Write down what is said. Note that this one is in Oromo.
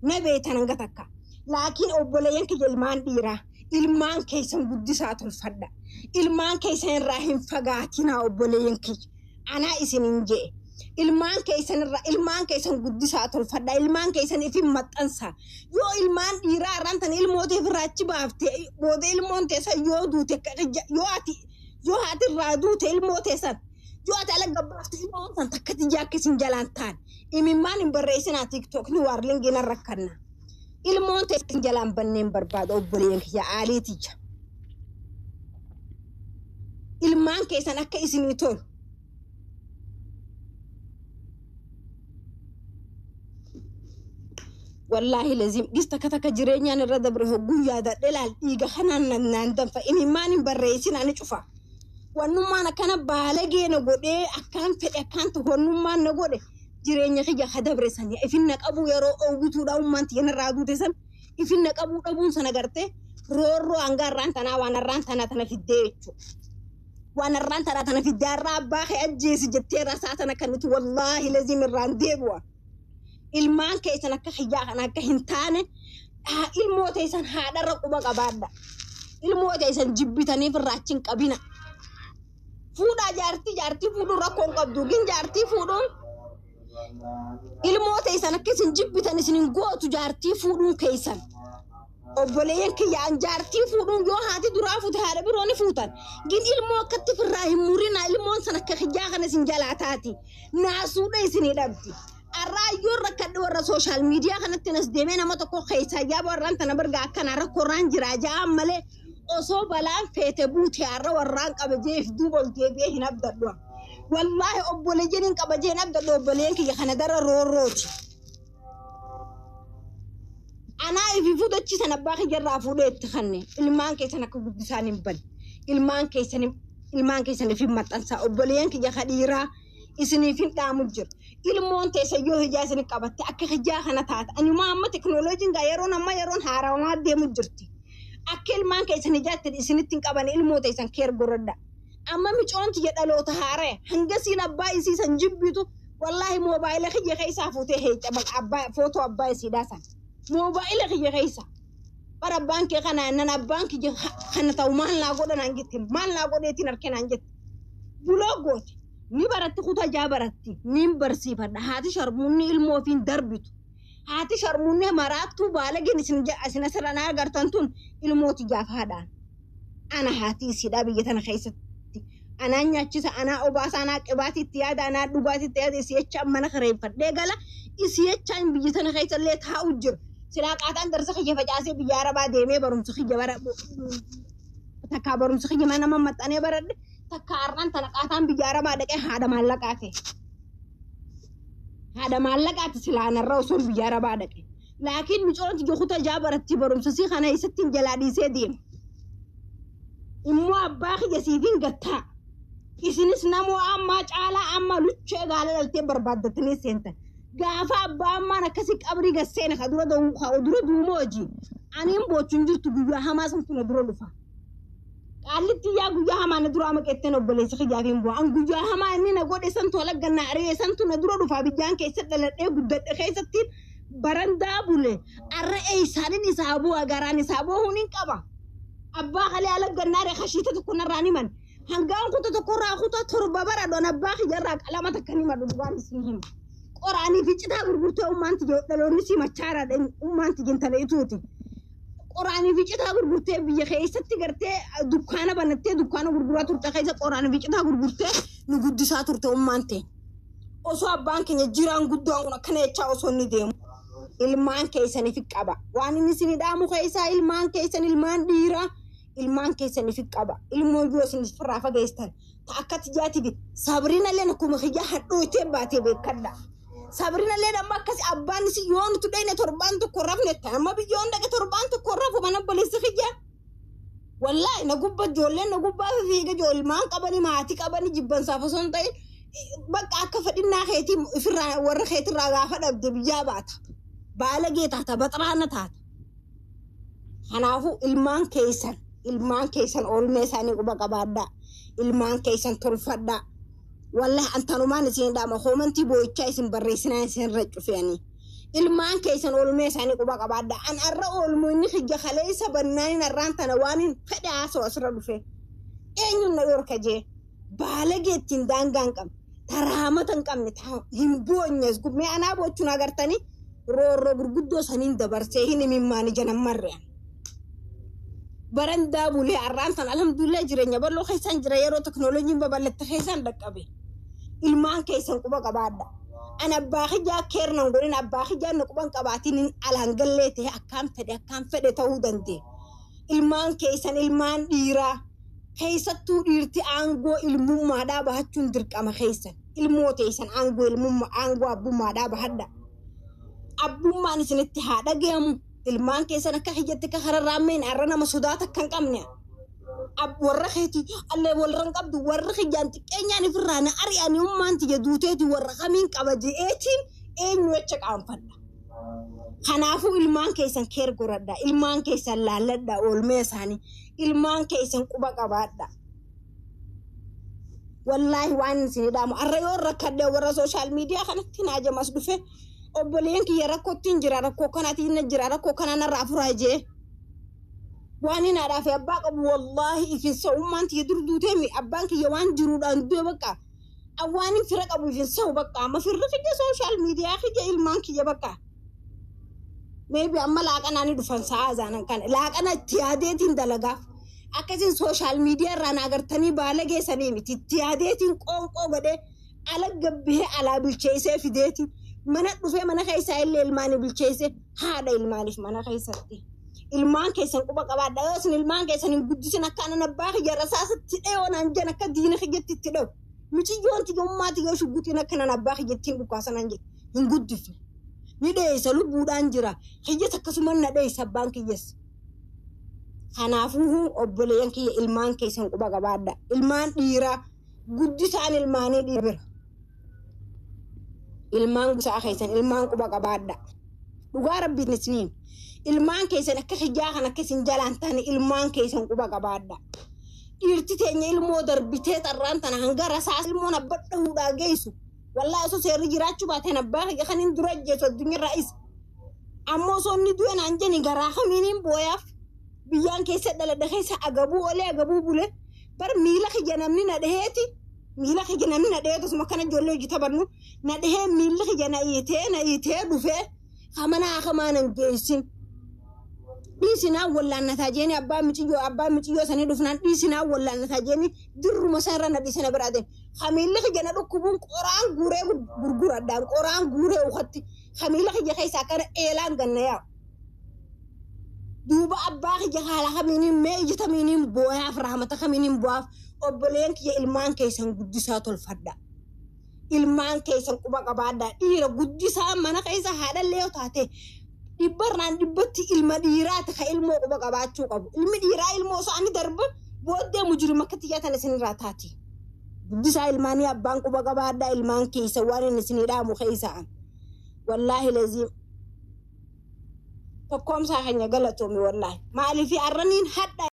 Na beeytan hanga takka. Laakiin obboleeyyan kiyya ilmaan dhiiraa ilmaan keessan guddisaa tolfadha. Ilmaan keessan irraa hin fagaatinaa obboleeyyan kiyya. Anaa isinin je'e. Ilmaan keessan irraa ilmaan keessan guddisaa tolfadha. Ilmaan keessan ifin maxxansaa. Yoo ilmaan dhiiraa irraan tan ilmoo tee ofirraa achi baafte booda ilmoon teessan yoo duute yoo ati yoo haati irraa duute ilmoo teessan yoo ati ala gabbaafte ilmoon san takka tiyyaa akka isin jalaan taane imimmaan hin barreessinaa tiiktookni waarlingii nan rakkanna. Ilmoon teessan jalaan banneen barbaada obboleeyyan kiyya aalii tiyya. Ilmaan keessan akka isinii tolu. Wallaahi lazim gis takka takka jireenyaan irra dabre hogguu yaadadhe laal dhiiga kanaan nan naan danfa imimmaan hin barreessin ani cufa. Wannummaan akkana baalagee na godhee akkaan fedhe akkaan ta'u wannummaan na godhe jireenya kiyya ka dabre san ifin na qabuu yeroo oowwituudha ummaan tiyya narraa duute san ifin na qabuu dhabuun sana gartee roorroo hanga har'aan tanaa waan har'aan tanaa tana fiddee jechuudha. Waan har'aan tanaa tana fiddee har'aa abbaa kee ajjeesi jettee rasaa sana kan nuti wallaahi laziim irraan deebi'a. Ilmaan keessan akka kiyyaa kana akka hin taane ilmoo teessan haadharra quba qabaadha. Ilmoo teessan jibbitaniif irraa achi hin qabina. Fuudhaa jaartii jaartii fuudhuun rakkoo hin qabdu. Gin jaartii fuudhuun ilmoo teessan akka isin jibbitan isin hin gootu jaartii fuudhuun keessan. Obboleeyyan kiyyaan jaartii fuudhuun yoo haati duraa fuute haadha biroo ni fuutan. Gin ilmoo akkatti firraa hin murina ilmoon san akka kiyyaa kana isin jalaa taati. Naasuudha isinii dhabdi. Arraa yoon rakkadhe warra sooshaal miidiyaa kanatti nas deemee nama tokko keessaa yaaba warraan tana barga akkanaa rakkoorraan jira ja'aan malee osoo balaan feete buute har'a warraan qaba jeef duuba ol deebi'ee hin abdadhu. Wallaahi obboleeyyan hin qaba jee hin abdadhu obboleeyyan kiyya kana dara roorrooti. Anaa ififuu dachii sana abbaa kiyya irraa fuudhee itti kanne ilmaan keessan akka guddisaan hin bane ilmaan keessan ilmaan keessan ifin maxxansaa obboleeyyan kiyya ka dhiiraa isiniif hin dhaamu jira. Ilmoon teessan yoo hijaa isin qabatte akka hijaa kana taata. Anumaa amma teknooloojiin gaa yeroon amma yeroon haarawamaa deemu jirti. Akka ilmaan keessan hijaatti isinitti hin qaban ilmoo teessan keer godhadha. Amma micoon tiyya dhaloota haaraya hangasiin abbaa isii san jibbitu wallaahi moobaayila kiyya keessaa fuutee heeca abbaa footoo abbaa isiidhaa san. Moobaayila kiyya keessa. Bara abbaan kee kana nan abbaan kiyya kana ta'u maal naa godha naan jette maal naa godheetiin harkee naan jette. Buloo goote. Ni baratti kutaa jaa baratti niin barsiifadha haati sharmuunni ilmoo ofiin darbitu haati sharmuunni maraattuu baalageen isin isin asirra na agartan tun ilmoo tiyyaaf haadhaan ana haati isiidhaa biyya tana keessatti anaan nyaachisa anaa obaasa anaa qibaatii itti yaada anaa dhugaatii itti yaada isii jechaan mana kireeffadhee gala isii jechaan biyya tana keessa illee taa'u jira silaa qaataan darsa kiyya facaasee biyya arabaa deemee barumsa kiyya bara takkaa barumsa kiyya mana maxxanee baradhe Takka har'aan tana qaataan biyya arabaa dhaqee haadha maallaqaa ta'e. Haadha maallaqaati silaa narra osoo biyya arabaa dhaqe. Laakiin micoon tiyya kutaa jaa baratti barumsa sii kana isatti jalaa dhiisee deema. Immoo abbaa kiyya siifin gattaa. Isinis namoo ammaa caalaa amma luchee gaala dhaltee barbaaddatanii seentan. Gaafa abbaa ammaan akkasii qabrii gad seene ka dura dura duumoo hojii. Aniin boochu hin jirtu guyyaa hamaa santu na dura dhufa. Qaallitti yaa guyyaa hamaa na duraa maqeetteen obboleessa kiyyaaf hin bu'a. An guyyaa hamaa inni na godhe santu halagga na ari'e santu na dura dhufa biyyaan keessa dhaladhee guddadhe keessatti barandaa bule. Arra eessaanin isaa bu'a garaan isaa boohuun hin qaba. Abbaa kalee halagga na ari'e kashiita tokko narraa ni man. Hangaan kuta tokko irraa kuta torba bara dhoon abbaa kiyya irraa qalama takka ni madhu dhugaan isin hima. Qoraanii fi citaa gurgurtee ummaan tiyya dhaloonni si machaaraadha ummaan tiyya intala ituuti. Qoraanii fi citaa gurgurtee biyya keessatti gartee dukkaana banattee dukkaana gurguraa turte keessa qoraanii fi citaa gurgurtee nu guddisaa turte ummaan tee. Osoo abbaan keenya jiraan guddaan kun akkana jechaa osoo inni deemu. Ilmaan keessaniif qaba. Waan inni isin dhaamu keessaa ilmaan keessan ilmaan dhiiraa ilmaan keessaniif qaba. Ilmoo yoo isin ofirraa fageessan ta akka tiyyaatiif sabrina illee akkuma kiyyaa hadhooytee baatee beekadha. Sabrina illee amma akkas abbaan isi yoo nuti dhayne torbaan tokko rafne amma biyyoon dhaqe torbaan tokko rafu mana obboleessi kiyya. Wallaahi na gubba ijoolleen na gubbaa fiiga ijoolmaan qabani maatii qabani jibbansaaf osoo hin ta'in bakka akka fedhinnaa keetii ofirraa warra keetirraa gaafa dhabde biyyaa baata. Baalagee taata baxraana taata. Kanaafuu ilmaan keessan ilmaan keessan oolmee isaanii quba qabaadhaa. Ilmaan keessan tolfadhaa. Wallahi an tanumaan isin dhaama koomantii boo'ichaa isin barreessinaan isin irra cufeanii. Ilmaan keessan oolmee isaanii quba qabaadha. An arra oolmoonni xiyya kaleessa bannaaniin arraan tana waan hin fedhe haasoo asirra dhufe. Eenyuun na dhorka jee baalagee ittiin daangaa hin qabne taraamata hin qabne hin boonyes gummee anaa boochuun agartanii roorroo gurguddoo saniin dabarsee hin himimmaan ija nammarreen. Barandaa bulee arraan tan alhamdulillah jireenya bal'oo keessaan jira yeroo teknooloojiin babal'atte keessaan dhaqqabe. Ilmaan keessan quba qabaadha. An abbaa kijaa keernan godhin abbaa kijaa na quban qabaatiin hin alaan gallee ta'e akkaan fedhe ta'uu danda'e. Ilmaan keessan ilmaan dhiiraa keessattuu dhiirti aangoo ilmummaadhaa bahachuun dirqama keessan. Ilmoo teessan aangoo ilmummaa aangoo abbummaadhaa bahadha. Abbummaan isinitti haa dhagayamu. Ilmaan keessan akka kiyyatti akka hararraammeen arra nama sodaata akka hin qabne. Warra keeti allee warra hin qabdu warra kiyyaan xiqqeenyaan ifirraa na ari'anii ummaan tiyya duuteeti warra kamiin qaba je'eetiin eenyu jecha qaanfadha. Kanaafuu ilmaan keessan keer goradha. Ilmaan keessan laalladha oolmee isaanii. Ilmaan keessan quba qabaadha. Wallaahi waan isin dhaamu arra yoo rakkadhe warra sooshaal miidiyaa kanatti naajamas dhufe obboleen kiyya rakkootti jira rakkoo kanaatiin na jira rakkoo kanaan narraa furaa jee. Waan hin haadhaa fi abbaa qabu wallaahi ifin sa'ummaan tiyya dur duutee abbaan kiyya waan jiruudhaan du'e bakka. Waan hin fira qabu ifin sa'u bakka amma firri kiyya sooshaal miidiyaa kiyya ilmaan kiyya bakka. Maybe amma laaqanaa ni dhufan sa'aa zaanan kana laaqana itti yaadeetiin dalagaaf. Akkasiin sooshaal miidiyaa irraa na agartanii baala geessanii miti itti yaadeetiin qoonqoo godhee ala gabbihee alaa bilcheessee fideetiin mana dhufee mana keessaa illee ilmaanii bilcheessee haadha ilmaaniif mana keessatti. Ilmaan keessan quba qabaadha yoo isin ilmaan keessan hin guddisin akka anan abbaa kiyya rasaasatti dhayoo naan jan akka diina kiyyatti itti dhawu. Miciyyoon tiyyummaa tiyyoo shugguxiin akka nan abbaa kiyyatti hin dhukaasanan jedhe hin guddifne. Ni dheessa lubbuudhaan jira kiyyas akkasuma na dheessa abbaan kiyyas. Kanaafuu obboleeyyan kiyya ilmaan keessan quba qabaadha. Ilmaan dhiiraa guddisaan ilmaanii dhiira. Ilmaan gusaa keessan ilmaan quba qabaadha. Dhugaa rabbiin isiniin. Ilmaan keessan akka kiyyaa kan akka isin jalaan taane ilmaan keessan quba qabaadha. Dhiirti teenya ilmoo darbitee xarraan tana hanga rasaas ilmoon abba dhahuudhaa geessu. Wallaahi osoo seerri jiraachuu baateen abbaa kiyya kan hin dura ajjeesu addunyaarraa isa. Ammoo osoo inni du'e naan jeni garaa kamiiniin booyaaf. Biyyaan keessa dhaladha keessa agabuu olee agabuu bule bar miila kiyya namni na dhaheeti miila kiyya namni na dhaheeti osuma kana ijoollee hojii taphannu na dhahee miilli kiyya na iitee na iitee dhufee kamanaa kamaan hin geessin. Dhiisinaa wallaannataa jeeni abbaa miciyyoo sanii dhufnaan dhiisinaa wallaannataa jeeni dirruma san irra na dhiisana biraa deemu. Kamiilli kiyya na dhukkubuun qoraan guuree gurguradhaan qoraan guuree ukatti kamiila kiyya keessa akkana eelaan ganna yaa'u. Duuba abbaa kiyya haala kamiiniin mee ija tamiiniin booyaaf rahmata kamiiniin booyaaf obboleen kiyya ilmaan keessan guddisaa tolfadha. Ilmaan keessan quba qabaadha. Dhiira guddisaa mana keessa haadhallee yoo taate dhibbarraan dhibbatti ilma dhiiraati ka ilmoo quba qabaachuu qabu. Ilmi dhiiraa ilmoo isaanii darba booddee mujrima akka xiyyaa tana isinirraa taati. Guddisaa ilmaanii abbaan quba qabaadha ilmaan keessa waan inni isinii dhaamu keessaan. Wallaahi laziim. Tokkoomsaa keenya galatoomi wallaahi. Maaliif arraniin hadha.